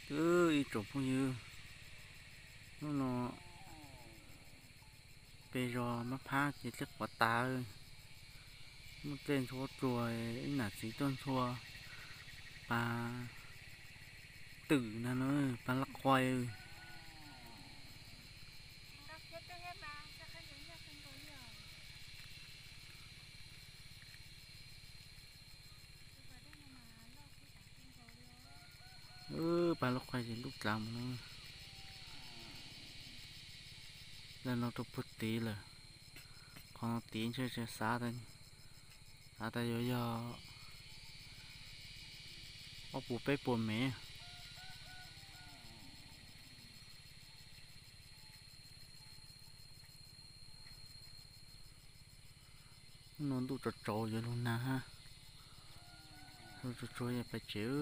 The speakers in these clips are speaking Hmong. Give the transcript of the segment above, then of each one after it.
Ib tsoom phooj ywg, hnub no peb zos Mab Phab ces dlej qhuav tas, muaj dlej ntxhua tsuag, ib nam txiv tuaj ntxhua pas twm na, pas laj qhuai. Pas laj qhuai ces ntuj dlav mus no, lawv no rau puag tid lawm. Qhov no tid ntshe xav, xav tas yuav yog ob puas peb puas mev. Hnub no ntuj tsaus tsaus yuav lug nag hab, lug tsuag tsuag yuav pais tsev.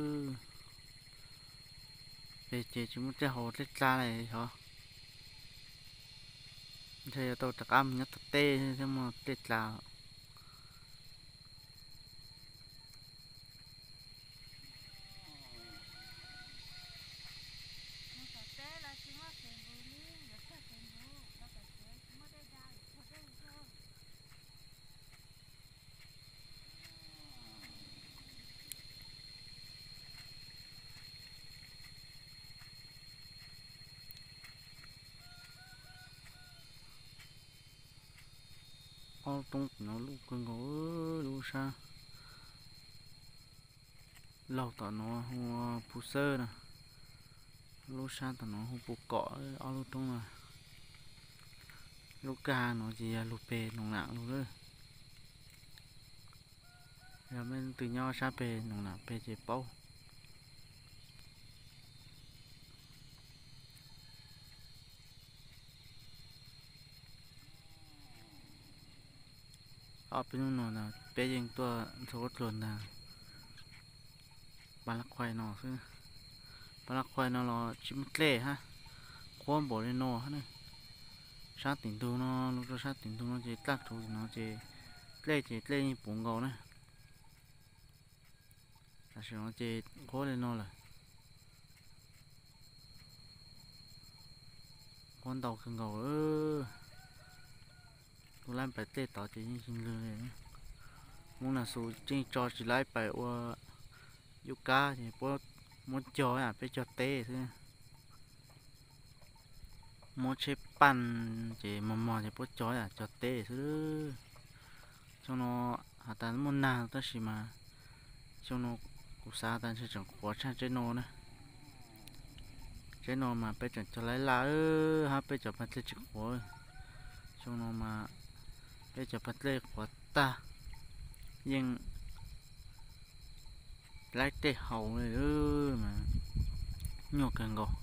Peb ces tsis muaj dlej haus dlej dla li os, ntshe yuav tau rov qab mus nyob tom teb thiab muaj dlej dla. Ob lub roob tim no luj kawg nkaus, lub sab laug tom no hu ua Phu Xawb na, lub sab tom no hu Phu Kom, ob lub roob no. Lub kag no ces yog lug peg Noom Nam lug lawm. Yog mej leej twg nyob sab peg Noom Nam peg ces paub. Ob peb hnub no peb yeej tuaj ntxhua huab tua ntag. Pas Laj Qhuai no xwb, pas Laj Qhuai no los tsis muaj dlej hab, qhuav npaum li no hab ne. Sab tim ntug no, lug rau sab tim ntug no ces dlej rhuv tim no ces dlej ces dlej yeej puv nkaus na. Tam sim no ces qhuav li no lawm, qhuav ntau kawg nkaus. Tus lab pais dlej tod ces yeej tsis lwg li. Hmoob Nas Xus yeej tso tsis laib pais ua yub kab ces puab muab cog, peb cog teb xwb. Muab tsheb paj ces mos mos ces puab cog, cog teb xwb. Xyoo no has tas muaj nag tab sis mas xyoo no kuv xav tas ntshe tseem qhuav tshaj tsheb no na. Tsheb no mas peb tseem cog laib laj hab peb cov pas dlej tsis qhuav. Xyoo no mas peb cov pas dlej qhuav tag, yeej laib dlej haus li mas nyuaj kawg nkaus.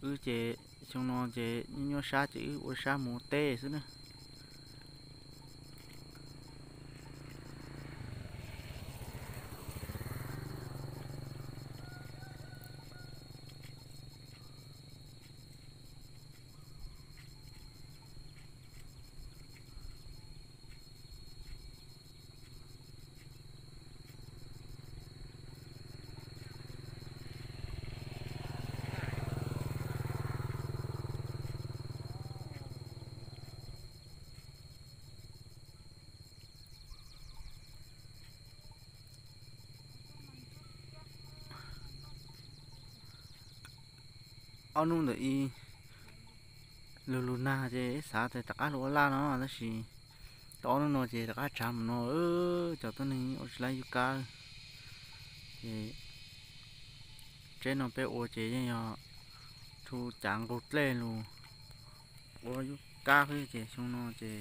Wb ces xyoo no ces nyuaj nyuaj sab ces wb ua sab mus ua teb xwb na. Ob hnub ntawm ib lug lug nag ces ib xav tas rov qab lug ua laj no tab sis tau ob hnub no ces rov qab tsav mus no, cov tuab neeg ua tsis laib yub kab. Ces tsheb no peb ua ces yeej yog txhua cav nqug dlej lug ua yub kab xwb ces xyoo no ces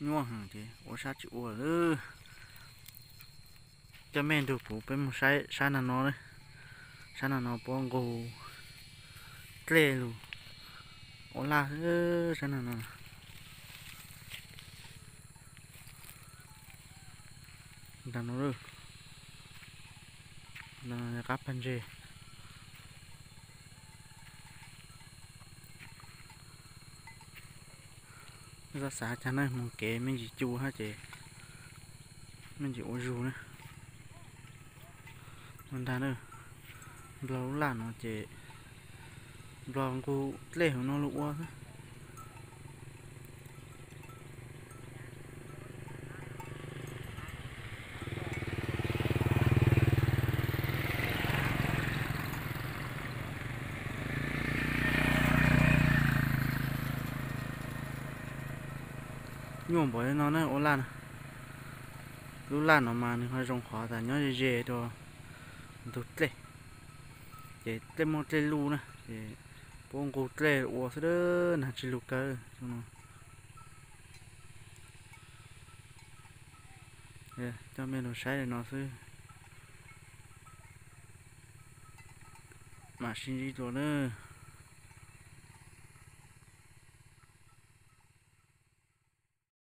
nyuaj heev ces ua sab tsis ua lawm. Coj mej nrug kuv peb mus saib sab nag no, sab nag no puab nqug dlej lug ua laj xwb sab nag no. Ntawm no, qab pag ntseg. Xav xav caag na, moog kev me ntsis cu hab ces Me ntsis ua zug na. Ua ntag na. Nplog lub laj no ces nplog nqug dlej hauv no los ua xwb. Nyuaj npaum li no na ua laj na. Lub laj no mas nws ho zoo qhov tas nyob ze ze rau ntug dlej, ces dlej muaj dlej luj na ces puab nqug dlej ua xwb, nag tsis lug kawg no. Coj mej lug saib li no xwb, mam sib ntsib dua na.